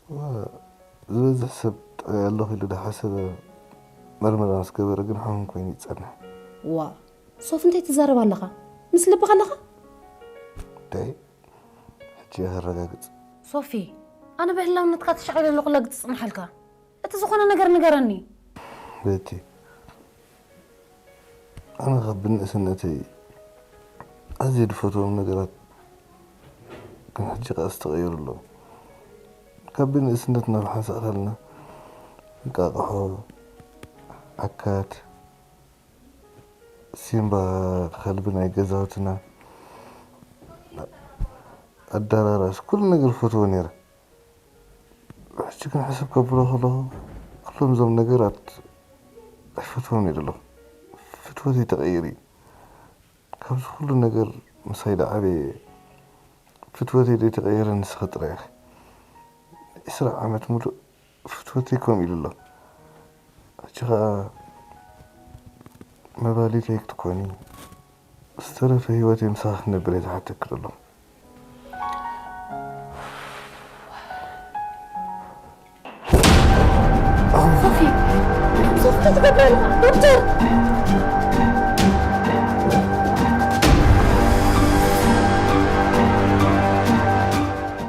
ዝበዝሕ ሰብ ጥዕይ ኣለኹ ኢሉ ዝሓሰበ መርመራ ምስ ገበረ ግን ሕሙም ኮይኑ ይጸንሕ። ዋ ሶፊ እንታይ ትዛረብ ኣለኻ? ምስ ልብኻ ኣለኻ? ደይ ሕጂ እየ ከረጋግጽ። ሶፊ ኣነ ብህላውነትካ ተሻቒለ ኣለኹ ለግጽ ጽንሓልካ። እቲ ዝኾነ ነገር ንገረኒ። ቤቲ፣ ኣነ ካብ ብንእስነተይ ኣዝየ ዝፈትዎም ነገራት ግን ሕጂ ከኣ ዝተቐየሩ ኣለዉ። ካብ ብንእስነትና ብሓንሳእ ከለና እንቃቕሖ፣ ዓካት፣ ሲምባ፣ ከልቢ ናይ ገዛውትና፣ ኣዳራራስ ኩሉ ነገር ፈትዎ ነይረ። ሕጂ ግን ሕስብ ከብሎ ከለኹ ኩሎም እዞም ነገራት ኣይፈትዎም እየ ዘለኹ። ፍትወተይ ተቐይሩ እዩ። ካብዚ ኩሉ ነገር ምሳይ ዝዓበየ ፍትወተይ ዘይተቐየረ ንስኺ ጥራይ ኢኺ። ዕስራ ዓመት ሙሉእ ፍትወተይ ከምኡ ኢሉ ኣሎ። ሕጂ ኸኣ መባሊተይ ክትኮኒ ዝተረፈ ህይወተይ ምሳኺ ክነብር እየ ዝሓተኪ ዘለኹ። ሶፊ ሶፊ ትገብረ ዶክተር